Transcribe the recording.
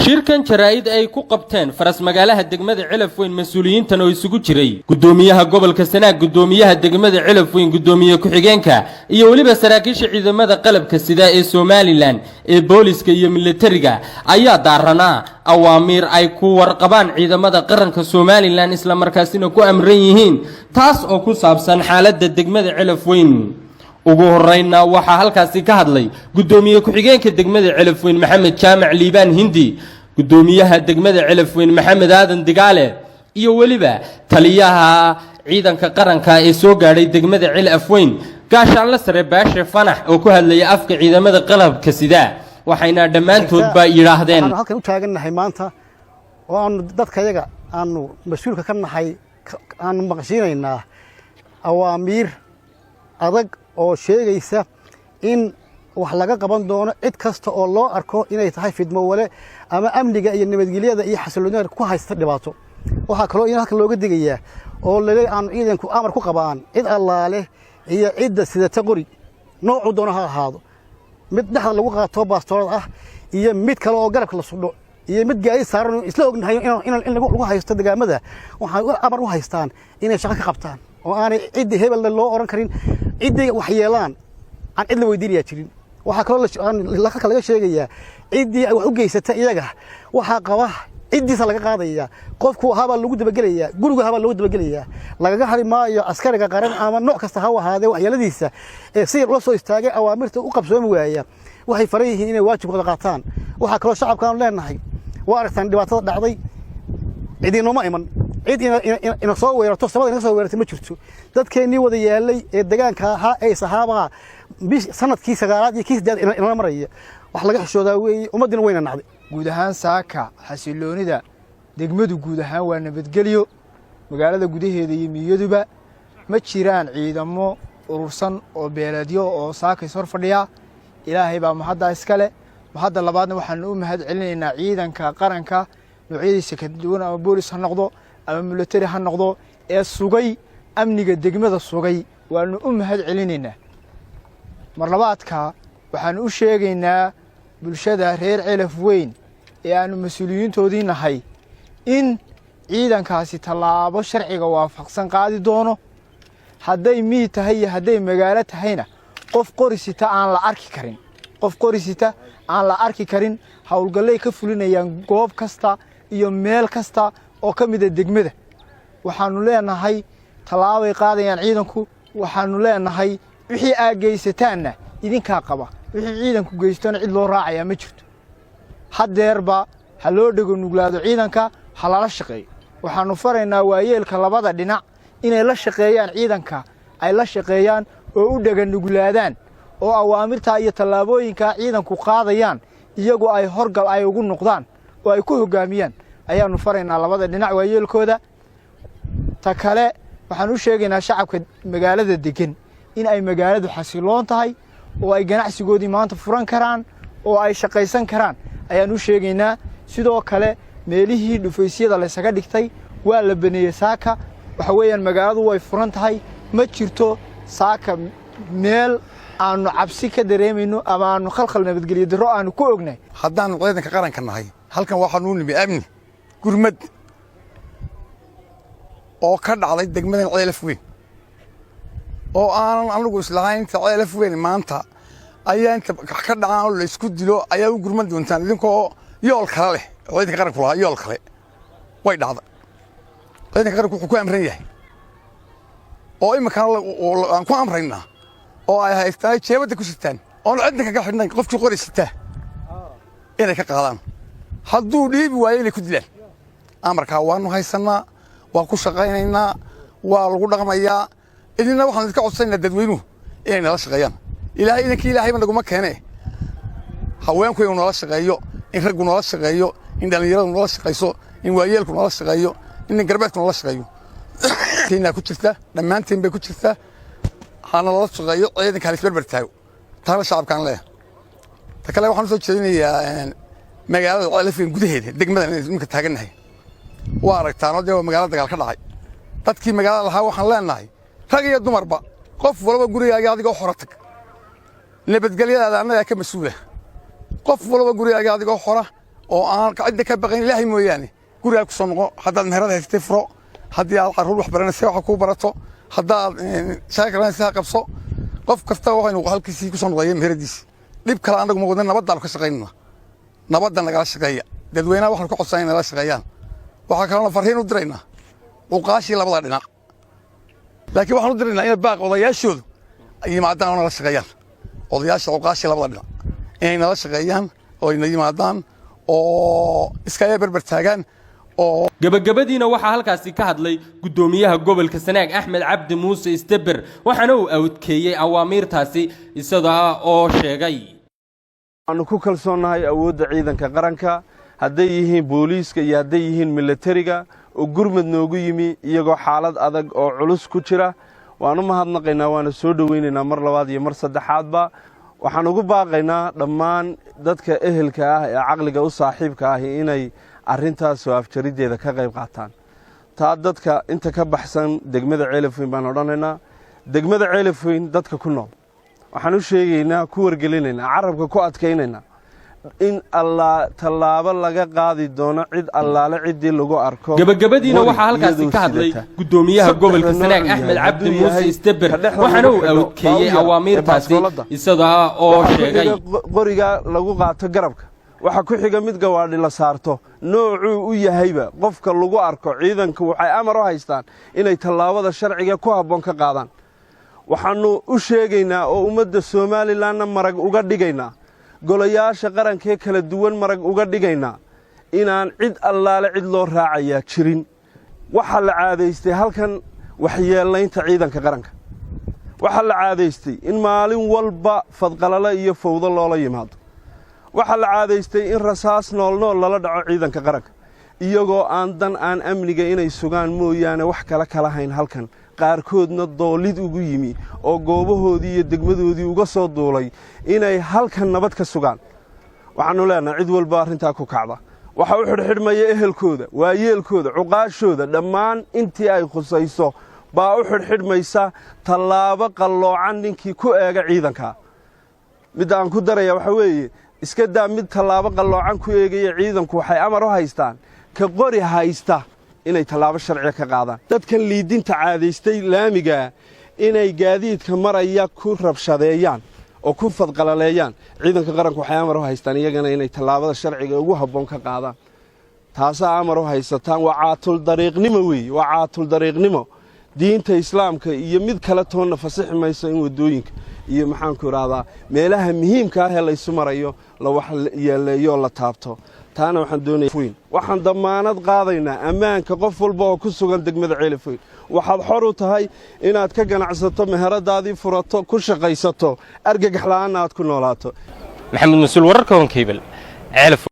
Shirkan jaraa'id ay ku qabteen faras magaalaha degmada Celafweyn mas-uuliyiintan oo isugu jiray guddoomiyaha gobolka Sanaag, guddoomiyaha degmada Celafweyn, guddoomiye ku-xigeenka iyo weliba saraakiisha ciidamada qalabka sida ee Somaliland ee booliska iyo militariga, ayaa daaranaa awaamiir ay ku warqabaan ciidamada qaranka Somaliland, islamarkaasina ku amran yihiin, taas oo ku saabsan xaaladda degmada Celafweyn. Ugu horeynna waxaa halkaasi ka hadlay guddoomiye ku-xigeenka degmada Celafweyn, Maxamed Jaamac Liibaan Hindi, guddoomiyaha degmada Celafweyn, Maxamed Aadan Digaale, iyo weliba taliyaha ciidanka qaranka ee soo gaadhay degmada Cel Afweyn, gaashaanle sare Baashe Fanax, oo ku hadlaya afka ciidamada qalabka sida. Waxayna dhammaantoodba yidhaahdeen: Waxaanu halkan u taagannahay maanta oo aanu dadkayaga aanu mas-uulka ka nahay aanu maqashiinaynaa awaamiir adag oo sheegaysa in wax laga qaban doono cid kasta oo loo arko inay tahay fidmo wale ama amniga iyo nabadgelyada iyo xasilloonida ku haysta dhibaato. Waxaa kaloo in halkan looga digayaa oo lale aanu ciidanku amar ku qabaan cid allaale iyo cidda sidata qori, noocuu doono ha ahaado, mid dhexda lagu qaato baastoorad ah iyo mid kale oo garabka la sudho iyo mid gaadi saaran, isla ognahay in lagu haysto degaamada, waxay amar u haystaan inay shaqo ka qabtaan oo aanay ciddi hebelna loo oran karin. Ciddii wax yeelaan aan cid la weydiinayaa jirin. Waxaa kaloo halka laga sheegayaa ciddii wax u geysata iyaga waxaa qaba ciddiisa laga qaadaya, qofku ahaabaa lagu dabagelayaa, gurigu ahaabaa loogu dabagelayaa. Lagaga hari maayo askariga qaran ama nooc kasta ha u ahaadee waxyeeladiisa ee si ula soo istaagay awaamirta u qabsoomi waaya. Waxay faran yihiin inay waajibkooda qaataan. Waxaa kaloo shacabkaanu leenahay: waa aragtaan dhibaatada dhacday, cid inooma iman, cid ina soo weerarto, samada inaga soo weerartay ma jirto. Dadkeennii wada yaalay ee degaanka ahaa ee saxaabaha sanadkii sagaalaad iyo kii siddeed inala maraya, wax laga xishoodaa weeye. Ummaddiina wayna nacday. Guud ahaan saaka xasiloonida degmadu guud ahaan waa nabadgelyo. Magaalada gudaheeda iyo miiyaduba ma jiraan ciidamo urursan oo beeleedyo oo saaka is hor fadhiya. Ilaahay baa mahadda iskale. Mahadda labaadna waxaanu u mahad celinaynaa ciidanka qaranka noocyadiisa kala duwan, ama boolis ha noqdo ama military ha noqdo, ee sugay amniga degmada sugay. Waanu u mahad celinaynaa. Mar labaadka waxaanu u sheegaynaa bulshada reer Celaf Weyn ee aanu mas-uuliyiintoodii nahay in ciidankaasi tallaabo sharciga waafaqsan qaadi doono. Hadday miyi tahay iyo hadday magaalo tahayna, qof qori sita aan la arki karin, qof qori sita aan la arki karin. Howlgallay ka fulinayaan goob kasta iyo meel kasta oo ka mida degmada. Waxaanu leenahay tallaabay qaadayaan ciidanku. Waxaanu leenahay wixii aad geysataanna idinkaa qaba, wixii ciidanku geystona cid loo raacayaa ma jirto. Haddeerba ha loo dhego nuglaado ciidanka, ha lala shaqeeyo. Waxaanu faraynaa waayeelka labada dhinac inay la shaqeeyaan ciidanka, ay la shaqeeyaan oo u dhega nuglaadaan oo awaamirtaa iyo tallaabooyinkaa ciidanku qaadayaan iyagu ay horgal ay ugu noqdaan oo ay ku hoggaamiyaan ayaannu faraynaa labada dhinac waayeelkooda. Ta kale, waxaan u sheegaynaa shacabka magaalada deggan in ay magaaladu xasiloon tahay oo ay ganacsigoodii maanta furan karaan oo ay shaqaysan karaan ayaan u sheegaynaa. Sidoo kale meelihii dhufaysyada laysaga dhigtay waa la baneeyey saaka. Waxa weeyaan magaaladu way furan tahay. Ma jirto saaka meel aanu cabsi ka dareemayno ama aanu khalkhal nabadgelyo darro aanu ku ognahay. Haddaannu ciidanka qaranka nahay, halkan waxaanuu nimi amni gurmad oo ka dhacday degmadan Ceelaf Weyn, oo aanan anigu islahayn inta Ceelaf Weyn maanta ayaa inta ka dhacaan oo laysku dilo ayaa u gurman doontaan idinkoo yool kale leh oo ciidanka qaranku lahaa yool kale. Way dhacday. Ciidanka qaranku wuxuu ku amran yahay oo iminkana aan ku amraynaa oo ay haystaan, jeebadda ku sitaan oon cidna kaga xidhnayn, qofkii qori sitaa inay ka qaadaan, hadduu dhiibi waayo inay ku dilaan. Amarkaa waanu haysannaa, waa ku shaqaynaynaa, waa lagu dhaqmayaa. Idinna waxaan idinka codsanaynaa dadweynuhu inay nala shaqeeyaan. Ilaahay idankii, Ilaahayba naguma keene haweenku inuu nala shaqeeyo, in raggu nala shaqeeyo, in dhallinyaradu nala shaqayso, in waayeelku nala shaqeeyo, in nin garbeedku nala shaqeeyo. Tiinaa ku jirta, dhammaantiin bay ku jirtaa. Hana lala shaqeeyo ciidanka, halis berber taago. Taana shacabkaan leeyahay. Ta kale, waxaan usoo jeedinayaa magaalada Ceelafweyn gudaheeda, degmadan iminka taagannahay, waa aragtaanoo dee waa magaalada dagaal ka dhacay. Dadkii magaalada lahaa waxaan leenahay, rag iyo dumarba, qof walba gurigaaga adigoo xora tag. Nabadgelyadaada annagaa ka mas-uula. Qof walba gurigaaga adigoo xora Oo aan cidda ka baqayn Ilaahay mooyaane, gurigaa ku soo noqo. Haddaad meherada haysatay, furo. Haddii aad carruur wax baranaysa, waxa kuu barato. Haddaad shaqa karanaysa, ha qabso. Qof kasta waxaynu halkiisii ku soo noqdaya meheradiisi. Dhib kale annagu ma wadna, nabaddaanu ka shaqaynana. Nabadda nagala shaqeeya. Dadweynaha waxaanu ka codsanay nagala shaqeeyaan. Waxaa kaloona farriin u diraynaa cuqaashii labada dhinac, laakiin waxaan u diraynaa inay baaq odayaashoodu ay yimaadaan oo nala shaqeeyaan. Odayaasha cuqaashii labada dhinac inay nala shaqeeyaan oo ayna yimaadaan oo iskaya berber taagaan oo Gabagabadiina waxaa halkaasi ka hadlay guddoomiyaha gobolka Sanaag, Axmed Cabdi Muuse Isteber, waxaana uu awdkeeyey awaamiirtaasi, isaga oo sheegay: Waanu ku kalsoonnahay awoodda ciidanka qaranka, hadday yihiin booliiska iyo hadday yihiin milatariga oo gurmad noogu yimi iyagoo xaalad adag oo culus ku jira. Waan u mahadnaqaynaa, waana soo dhoweynaynaa mar labaad iyo mar saddexaadba. Waxaan ugu baaqaynaa dhammaan dadka ehelka ah ee caqliga u saaxiibka ahi inay arrintaas soo afjariddeeda ka qayb qaataan. Taa dadka inta ka baxsan degmada Ceelafweyn baan odhanaynaa. Degmada Ceelafweyn dadka ku nool waxaan u sheegaynaa, ku wargelinaynaa, carabka ku adkaynaynaa in allaa tallaabo laga qaadi doono cid allaale ciddii lagu arko. Gabagabadiina qori waxaa halkaasi iyadoo ka hadlay sidata. guddoomiyaha gobolka Saddexda Sanaag, nooc Axmed yahay. Cabdi Hadduu Muuse yahay Isteber, ka dhexda waxaana lagu uu xidho awdkeeyey baabuur awaamiirtaasi, ee baaskoolada. isaga oo Waxaa ku sheegay: xiga qoriga lagu qaato garabka, waxaa ku xiga mid gawaadhi la saarto. Noocuu u yahayba qofka lagu arko, ciidanku waxay amar u haystaan inay tallaabada sharciga ku habboon ka qaadaan. Waxaannu u sheegaynaa oo ummadda Somalilandna marag uga dhigaynaa, golayaasha qarankee kala duwan marag uga dhigaynaa, inaan cid allaale cid loo raacayaa jirin. Waxaa la caadaystay halkan waxyeellaynta ciidanka qaranka. Waxaa la caadaystay in maalin walba fadqalalo iyo fawdo loola yimaado. Waxaa la caadaystay in rasaas noolnool lala dhaco ciidanka qaranka, iyagoo aan dan aan amniga inay sugaan mooyaane wax kale kala hayn halkan, qaarkoodna doolid ugu yimi oo goobahoodii iyo degmadoodii uga soo duulay inay halkan nabad ka sugaan. Waxaannu leenahay, cid walba arrintaa ku kacda waxaa u xidhxidhmaya ehelkooda, waayeelkooda, cuqaashooda, dhammaan intii ay khusayso baa u xidhxidhmaysa tallaabo qalloocan ninkii ku eega ciidanka. Midda aan ku daraya waxaa weeye, iska daa mid tallaabo qalloocan ku eegaya, ciidanku waxay amar u haystaan ka qori haysta inay tallaabo sharciga ka qaadaan. Dadkan liidinta caadaystay laamigaa inay gaadiidka maraya ku rabshadeeyaan oo ku fadqalaleeyaan, ciidanka qaranku waxay amar u haystaan iyagana inay tallaabada sharciga ugu habboon ka qaadaan. Taasaa amar u haysataan. Waa caatul dariiqnimo weeye, waa caatul dariiqnimo. Diinta Islaamka iyo mid kale toonna fasixi mayso in waddooyinka iyo, maxaanku idhaahdaa, meelaha muhiimka ah ee laysu marayo la wax yeeleeyoo la taabto. Taana waxaan doonaya weyn, waxaan dammaanad qaadaynaa ammaanka qof walba oo ku sugan degmada Ceelafoyn. Waxaad xor u tahay inaad ka ganacsato, meheradaadii furato, ku shaqaysato, argagax la'aanna aad ku noolaato. Maxamed Mas-uul, wararka Horn Cable, Ceelaf.